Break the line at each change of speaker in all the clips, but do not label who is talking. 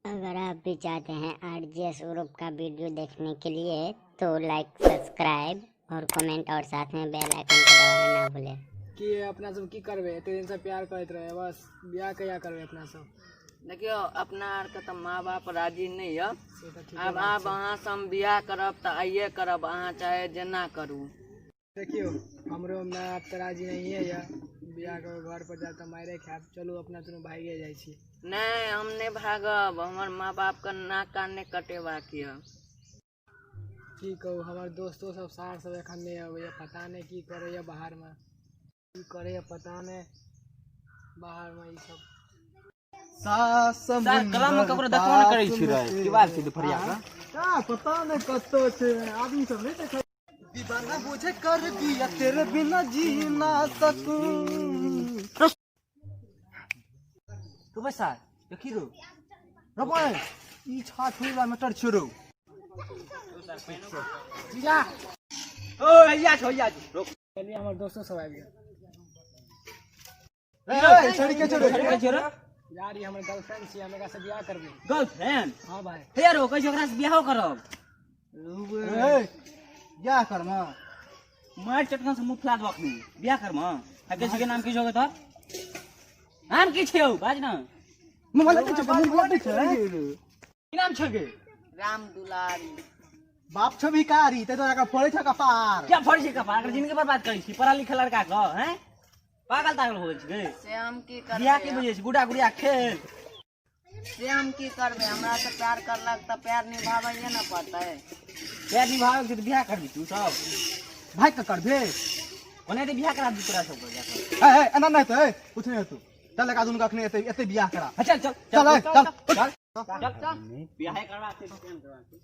अगर आप भी चाहते हैं आरजीएस ग्रुप का वीडियो देखने के लिए तो लाइक, सब्सक्राइब और कमेंट और साथ में बेल आइकन को दबाना ना भूलें।
कि अपना सब की करबे, एते दिन से प्यार करैत रहे, बस बियाह कहिया करबे अपना सब।
देखियो अपना आर के तऽ माँ बाप राजी नहीं है।
से तऽ ठीके
आब
बात
आब
छै।
अहाँ से हम बियाह करब तऽ आइये करब, अहाँ चाहे जेना करू।
देखियो हमरो माय बाप तऽ राजी नहिये यऽ, बियाह कर घर पर जायब तऽ मारे खायब। चलू अपना दुनू भागिए जाइ छी।
नहीं, हम नहीं भागब, हमर माँ बाप के नाक कान नहीं कटेबाक यऽ।
की कहू, हमर दोस्तो सब सार सब एखन नहीं अबैया, पता नहीं की करैया बाहर में, की करैया पता नहीं बाहर में ई सब।
सर कलम में ककरो देखबो नहि करै छी रे, की बात छै दुपहरिया के?
का पता नहीं कतौ छै, आदमी सब नहीं देखै।
दीवाना मुझे कर दिया तेरे बिना जी ना सकूं।
तू बस सर देखी रो
रबाय ई छा छुई वाला मैटर छियो रो।
जीजा
ओ हैया छौ, हैया छौ, रोक।
चलिए हमर दोस्तो सब आबि गेल।
ए छड़ी के छोड़ो,
छड़ी के छोड़ो।
यार ई हमर गर्लफ्रेंड छी, हम एकरा से बियाह करबै।
गर्लफ्रेंड?
हाँ भाई।
हे रो, कहै छै ओकरा से बियाहो करब।
ए बियाह करमा,
मार चटकन से मुंह फुला देबो अखनी। बियाह करमा? आ के के नाम की छौ तोहर? नाम की छौ बाज ना।
मुंह वाला छौ, मुंह वाला छौ।
की नाम छौ गे?
राम दुलारी।
बाप छौ भिखारी, ते तोरा का फोड़ै छौ कपार।
क्या फोड़ै छै कपार? अगर जिनके बर्बाद करै छी पढ़ल लिखल लड़का के, हैं? पागल तागल हो गेल छी गे।
से हम की करबै?
बियाह के बुझै छी गुडा गुड़िया खेल।
से हम की करबै, हमरा से प्यार करलक तऽ प्यार निभाबैये ने पड़तै।
प्यार निभाबै के छै तऽ बियाह करबी तू सब?
भाग के करबे।
ओने तऽ बियाह करा दी तोरा सबके जाके।
ए ए एना नहि हेतै, ए कुछ नहि हेतौ। चल लगा दुनू अखने एते एते बियाह करा।
हाँ, चल चल
चल ए, चल
चल चल चल, बियाह करबा के प्रेम करबा के।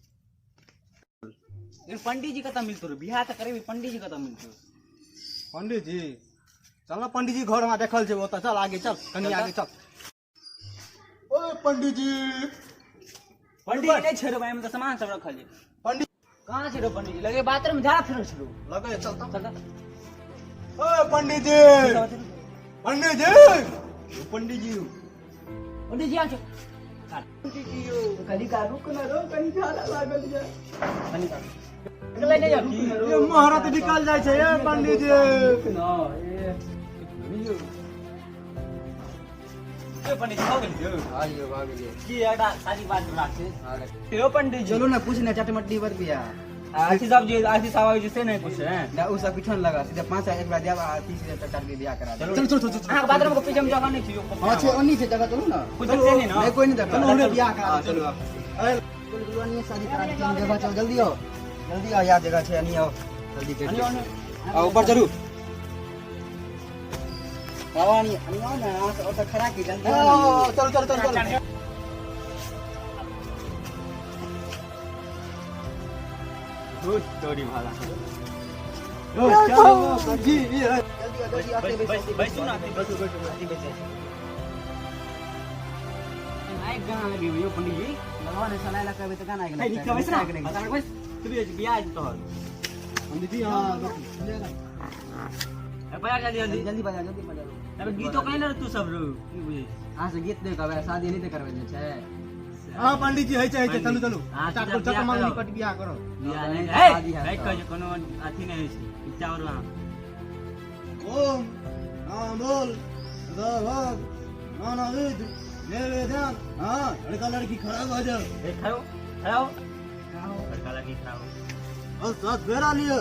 लेकिन पंडित जी कतऽ मिलतौ रे? बियाह तऽ करेबी, पंडित जी कतऽ मिलतौ?
पंडित जी चल ना, पंडित जी घर हमरा देखल छै ओतऽ, चल आगे चल, कनी आगे चल। ओए पंडित जी,
पंडित जी नहीं छै रे भाई, हम तऽ सामान सब रखल छै।
पंडित
कहाँ छै रे पंडित जी? लगे बाथरूम में झाड़ा फिरै छै रो।
लगे चल चल।
चल चल।
ओए पंडित जी, पंडित जी,
पंडित जी, पंडित जी आउ छै।
पंडित जी यो कनी का रुक ना रो, कनी झाड़ा लागल ये।
कनी का निकलै नहि जाउ की?
ये महारत निकल जाइ छै ए पंडित जी।
ना ए ए पंडित जी, हो गेल यौ?
हाँ यौ, भऽ गेलियै।
की एकटा शादी बात करबाक छै यौ पंडित जी।
चलू ना, पूछ ना चटमट्टी पर बियाह।
अथी सब जे अथी सब आबै छै से नहि पूछे हैं?
ना, उ सब किछो न लगा, सीधे 5,000 एक बार देब आ 30,000 टका के बियाह करा देब।
चल चल चल चल।
अहाँके बाथरूम के पीछे में जगह नहि छै यौ।
हाँ छै, ओन्नी छै जगह, चलू ना।
कुछ देखते नहि ना?
नहीं, कोई नहीं देखता।
चलू, हमरे बियाह करा
हाँ,
देब,
चलू। चलू, चलू, अनिये शादी करा देब, तीन जगह चल, जल्दी आओ, जल्दी आओ, यार जगह छै, अनिये आओ, जल्दी कर।
अनिये, अनिये।
आओ, ऊपर चढ़ू। बाबा, अनिये, अनिये आओ ना, अहाँ सब ओतऽ खड़ा की, जल्दी आओ ना।
चल चल चल चल।
बहुत तोरी भाला।
जी ये
जल्दी आओ, जल्दी आओ,
बैस
बैसू,
बैसू ना, बैसू बैसू बैसू। आइ गाना लगेबै यौ पंडित जी।
भगवान सलाह लऽ कहबै तऽ गाना
हे, नीक बैस ना, बैस। तू भी बियाह छै तोहर।
पंडित जी हां
ए, बजा जल्दी जल्दी।
जल्दी बजा, जल्दी बजा।
अबे गीतो कहि ने तू सब रो, की बुझै छी?
अहाँ से गीत नहि कहबै, शादी नहीं तऽ करबै जे छै।
हां पंडित जी है छै, है छै, चलू चलू।
हाँ,
चाट
सीधा
चट
बियाह
मांगनी
करब।
कट बियाह करो।
बियाह नहि
शादी
हे,
हैत
हे
तऽ।
कहै छै कोनो अथी नहि होइ छै, इच्छा और वहाँ।
ओम राम बोल भगवान नानाविध निवेदन। हाँ लड़का लड़की खड़ा हो जाओ।
ए, खड़ा हो, खड़ा हो। लड़का लड़की खड़ा हो।
और सात फेरा लियो।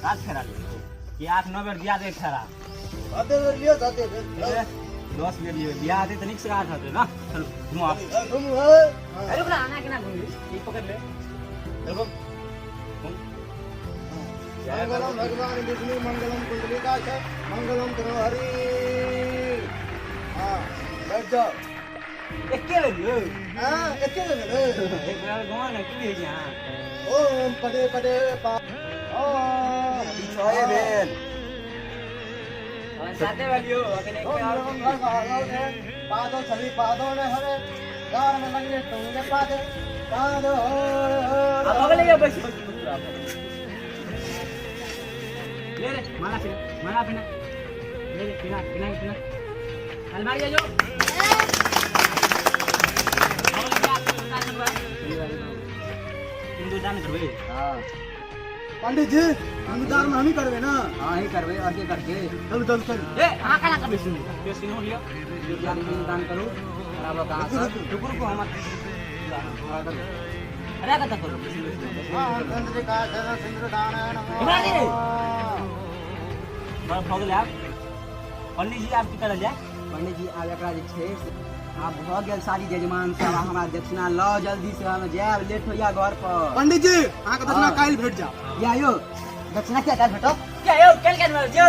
सात फेरा लियो कि 8 9 बेर बियाह दे खड़ा।
साते बेर लियो, साते बेर।
ए, 10 बेर लियो बियाह दे तऽ नीक से आठ होतै ना। चलू घुमो आप।
घुमू हे।
अरे ओकरा आना केना घुमी, ई पकड़ ले, चल घुम।
मंगलम भगवान विष्णु मंगलम कुंडलिकाक्ष मंगलम तनोहरि। हाँ बैठ जाओ।
एके बेर यौ।
हाँ एके बेर भेलै।
एक बेर घुमा ने, की होइ छै अहाँ?
ओम पदे पदे पा।
ई छए भेल।
साते बेर यौ, अखन एक बेर और।
पादो छवि पादो ने हरे गार में लगे तुंगे पादे पादो हर।
आ भगले यौ, बैस बैस बैस। ले रे माला पिना, माला पिना, ले रे पिना पिना पिना। अलमारी आ जाओ। सिंदूरदान करबै।
हाँ।
पंडित जी, सिंदूरदान में हमही करबै ना?
हाँ, ही करबै, और के करते?
चलू चलू चलू।
ए, अहाँ केना करबै सिंदूर? से सिंदूर लिअ।
सिंदूरदान करू, कराबऽ कहाँ
रुकू,
से।
रुकू।
रुकू रुकू, हम अरे कतऽ करू? हमरा नहि रे। बड़ा भऽ गेलै आब। पंडित जी, आब की करल जाय?
पंडित जी, आब एकरा जे छै से आब भऽ गेल शादी। जजमान सब, आब हमरा दक्षिणा लऽ जल्दी से, हम जायब, लेट होइया घर पर।
पंडित जी, अहाँके दक्षिणा
हाँ।
काल्हि भेट जायत।
या यौ, दक्षिणा किया काल्हि भेटत?
क्या यौ, काल्हि काल्हि जो?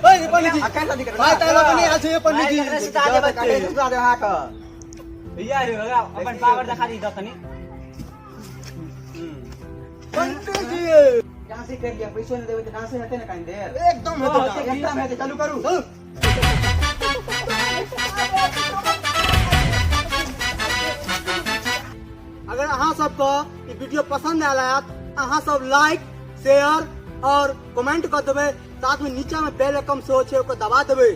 ओए पंडित जी,
आ काल्हि शादी करबै।
भाइ ताहि लऽ कऽ नहि आयल छै यौ पंडित जी।
भाइ, सुता देबै।
काल्हि सुता देब अहाँके।
या यौ, अपन पावर देखा दी दऽ कनि।
पंडित जी,
डांसे कर लिया, पैसो नहि देबै तऽ डांसे हेतै ने कनि देर?
एकदम हेतै डांस।
एकदम हेतै, चालू करू।
चलू। अगर अहाँ सबके ई वीडियो पसंद आयल हैत, अहाँ सब लाइक, शेयर और कमेंट कर देबै। साथ में नीचा में बेल आइकन सेहो छै, ओकर दबा देबै।